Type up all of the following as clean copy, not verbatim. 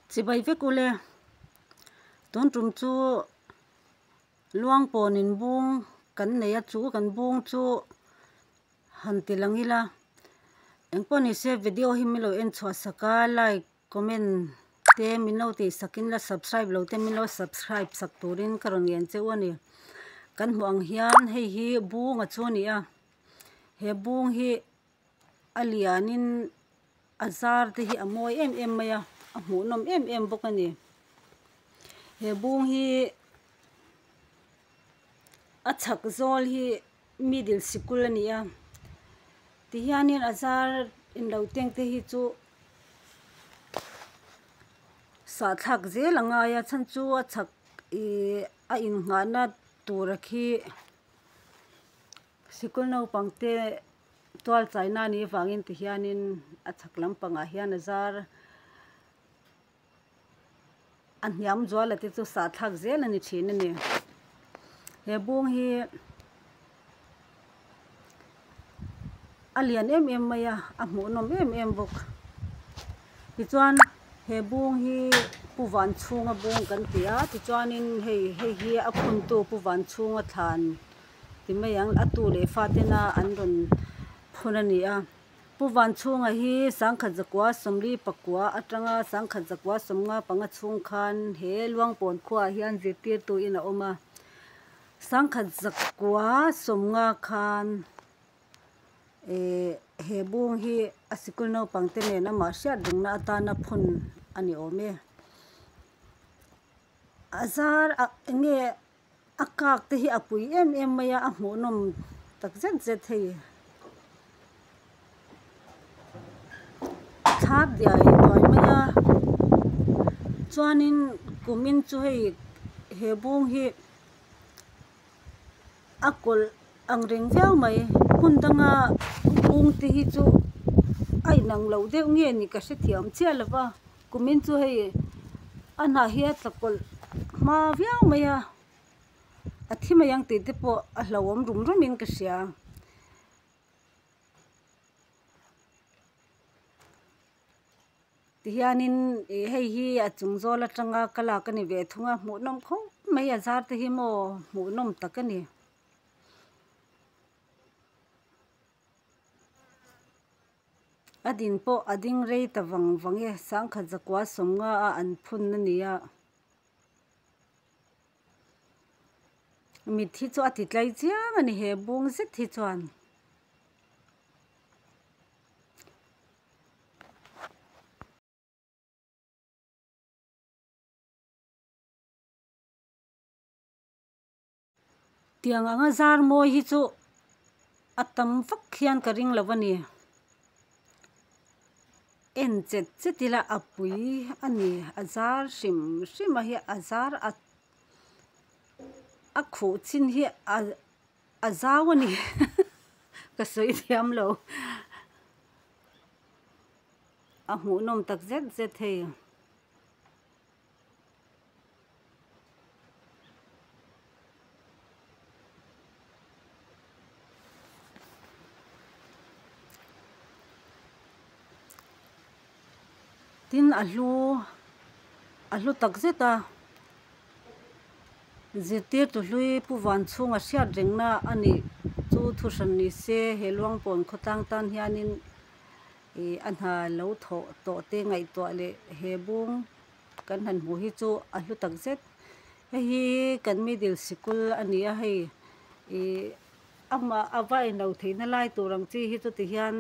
Chibai vek ule, tun tum chu luang pawnin bung kan nei a, chu kan bung chu han ti lang ila engpawh ni se video hi min lo en chhuah sak a like comment te min lo tih sak in la subscribe lo te min lo subscribe sak turin ka rawn ngen cheu a ni kan hmuh ang hian hei hi bung a chu a ni a he bung hi a lianin a zar te hi a mawi em em mai a a hmuhnawm em em bawk a ni he bung hi a chhak zawl hi middle sikul a ni a tihianin a zar inlo teng te hi chu sahthlak zel a ngai a chhan chu a chhak ihh a innghahna tura khi sikul naupang te tual chaina a nih avangin tihianin a chhak lampangah hian a zar a hniam zuala te chu sahthlak zel a ni thin a ni he bung hi a lian em em mai a a hmuhnawm em em bawk tichuan he bung hi pu van chhunga bung kan ti a tichuanin hei hei hi a phuntu pu van chhunga thlan ti mai ang a tu leh fa tena an rawn phun a ni a Pu Vanchhunga hi sangkhat zakua sawmli pakua atanga sangkhat zakua sawmnga panga chhung khan he Luangpawn khuaah hian zirtirtuin a awm a. Sangkhat zakua sawmnga khan eh he bung hi a sikul naupang te nen amah hriat rengna atana phun a ni awm e. A zar ah eng nge A kak te hi a pui em em mai a, a hmuhnawm tak zet zet hei. Thlap diai duai mai a, chuanin kumin chu hei he bung hi a kawlh ang reng viau mai. Hmun danga bung te hi chu a inang lo deuh nge ni ka hrethiam chiah lo va. Kumin chu hei a hnah hi a tla kawlh hma viau mai a, a thi mai ang tih te pawh a hlauhawm rum rum in ka hria. Tihianin ih hei hi a chung zawl atanga ka lak a ni ve thung a, hmuhnawm khawp mai a zar te hi maw hmuhnawm tak a ni. A din pawh a ding rei ta vang vang e, sangkhat zakua sawmnga a an phun a ni a. Mit hi chu a ti tlai chiang a ni he bung zet hi chuan. Tiang anga zar mawi hi chu a tam vak hian ka ring lo a ni. En chet chet ila a pui a ni a zar hrim hrim a hi a zar a a khuh chin hi a a zau a ni ka sawi thiam lo a hmuhnawm tak zet zet hei. Tin a hlu a hlu tak zet a zirtirtu hlui pu van chhunga hriat rengna a nih chu thu hran ni se he luangpawn khawtlang tan hianin ih a hna lo thawh tawh te ngaihtuah leh he bung kan han hmuh hi chu a hlu tak zet hei hi kan middle sikul a ni a hei ih amah a va inlo theihna lai tur ang chi hi chu ti hian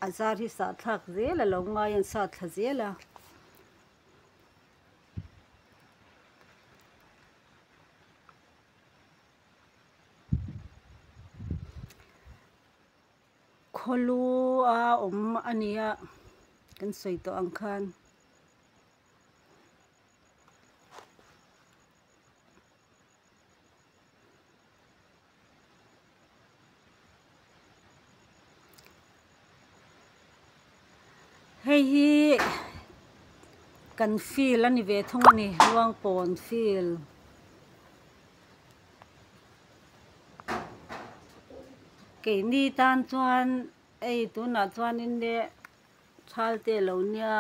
a zar hi sahthlak zel a lo ngai a an sat thla zel a. Khawlu a awm a ni a kan sawi tawh ang khan. Hei hi kan field a ni ve thung a ni Luangpawn field. Keini tan chuan hei tunah chuanin le thal te lo nia.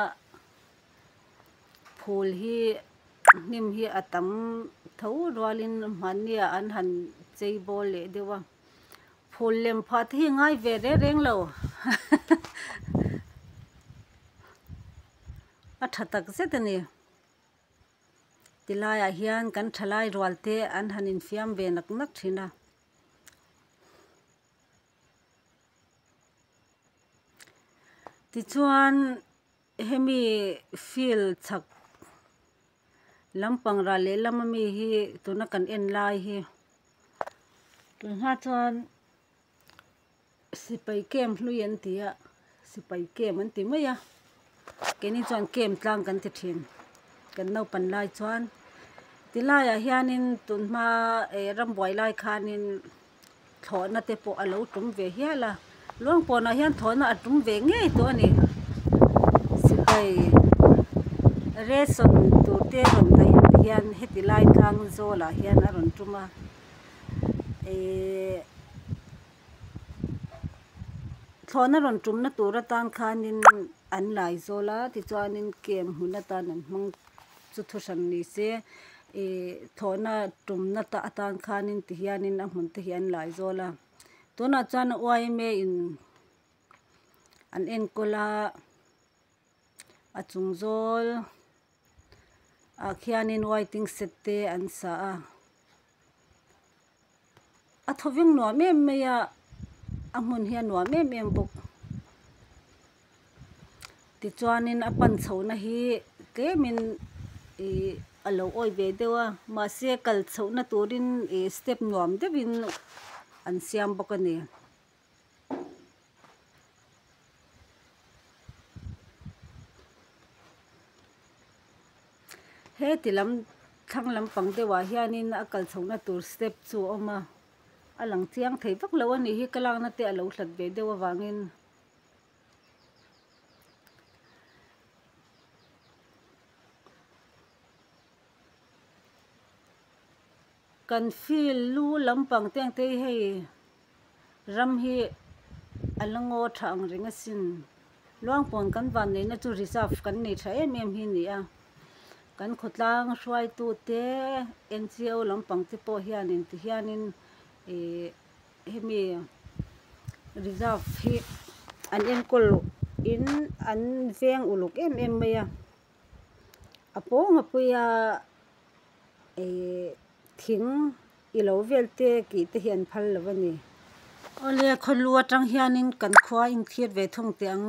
Phul hi hnim hi a tam tho rualin mahni ah an han chei bawl leh deuh a phul lem phah te hi a ngai ve reng reng lo a tha tak zet a ni tilaiah hian kan thalai rual te an han infiam ve nak nak thin a. Tichuan hemi field chhak lampang ral lehlam ami hi tuna kan en lai hi tunhma chuan sipai camp hlui an ti a sipai camp an ti mai a keini chuan camp tlang kan ti thin kan naupan lai chuan tilaiah hianin tunhma eh rambuai lai khanin. Thlawhna te pawh a lo tum ve hial a luang pawnah hian thlawhna a tum ve ngei tawh a ni sipai ration tur te rawn daih te hian heti lai tlang zawlah hian a rawn tum a ihh thlawhna rawn tumna tur atan khanin an lai zawl a tichuanin camp hmun atan an hmang chu thu hran ni se Ihh thawhna tumna ta atan khanin ti hianin a hmun te hi an lai zawl a tunah chuan yma in an enkawl a a chung zawl ah khianin waiting shed te an sa a a thawveng nuam em mai a a hmun hi a nuam em em bawk tichuanin a pan chhohna hi tlemin ihh a lo awih ve deuh a mahse kal chhohna turin ih step nuam deuhin an siam bawk a ni. Heti lam thlang lampang deuhah hianin a kal chhohna tur step chu a awm a a lang chiang thei vak lo a nih hi ka lakna te a lo hlat ve deuh avangin. Kan field lu lampang te ang te hi hei ram hi a la ngaw tha ang reng asin luangpawn kan van neihna chu reserve kan nei tha em em hi a ni a kan khawtlang hruaitu te N G O lampang te pawh hianin ti hianin ihh hemi reserve hi an enkawl in an veng uluk em em mai a a pawng a pui a ihh thing ilo vel te kih te hi an phal lo a ni. Awle khawlu atang hianin kan khua a inthlir ve thung teh ang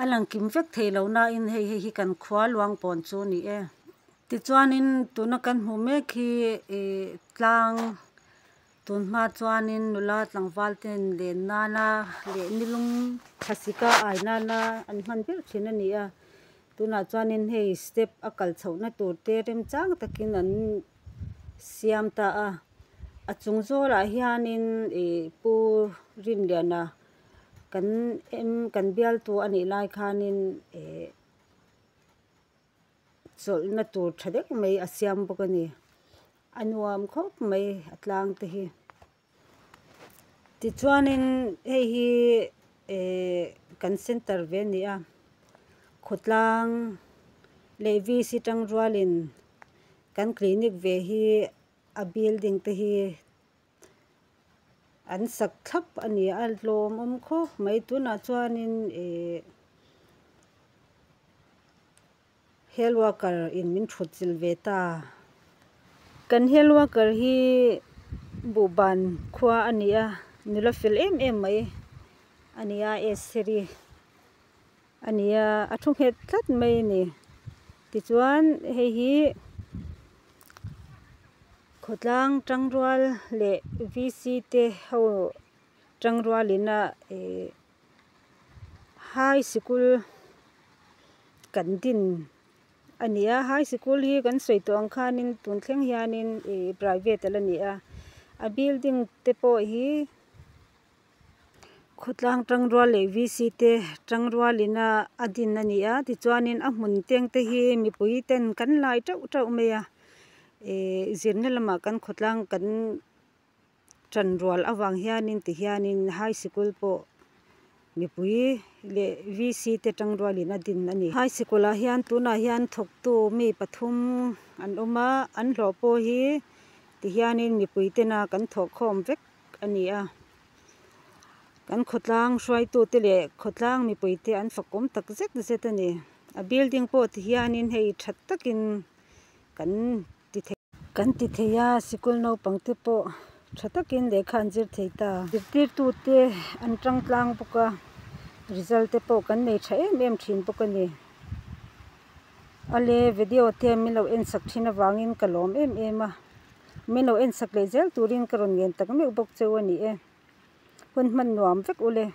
a lang kim vek thei lo nain hei hei hi kan khua luang pawn chu a ni e. Tichuanin tuna kan hmuh mek hi ih tlang tun hma chuanin nula tlangval ten len nana leh nilum thlasika ai nana an hman ber thin a ni a tunah chuanin hei step a kal chhohna tur te remchang takin an siam ta a a chung zawlah hianin ih pu Rinliana kan em kan bialtu a nih lai khanin eh. Chawlhna tur tha deuh mai a siam bawk a ni a nuam khawp mai a tlang te hi tichuanin hei hi ehh kan center ve a ni a khawtlang leh v c tang rualin kan clinic ve hi a building te hi. An sak thlap a ni a hlawmawm khawp mai tunah chuanin ihh health worker in min thut chilh ve ta kan health worker hi buhban khua a ni a nula fel em em mai a ni a estheri a ni a a thu nghet tlat mai a ni tichuan hei hi. Khawtlang tangrual leh v c te ho tangrualin a ihh high sikul kan din a ni a high sikul hi kan sawi tawh ang khanin tun thleng hianin ihh private a la ni a a building te pawh hi. Khawtlang tangrual leh v c te tangrualin a a din a ni a tichuanin a hmun teng te hi mipui ten kan lai teuh teuh mai a ihh zirna lamah kan khawtlang kan tanrual avang hianin tihianin high sikul pawh. Mipui leh VC te tangrualin a din a ni. High sikul ah hian tunah hian thawktu mi pathum an awm a an hlawh pawh hi tihianin mipui tena kan thawh khawm vek a ni a kan khawtlang hruaitu te leh khawtlang mipui te an fakawm tak zet zet a ni a building pawh tihianin hei tha takin kan ti thei. Kan ti thei a sikul naupang te pawh tha takin lehkha an zir thei ta. Zirtirtu te an tang tlang bawk a result te pawh kan nei tha em em thin bawk a ni. Ale video te min lo en sak thin avangin ka lawm em em a min lo en sak leh zel turin ka rawn ngen tak meuh bawk cheu a ni e. Hun hman nuam vek ule.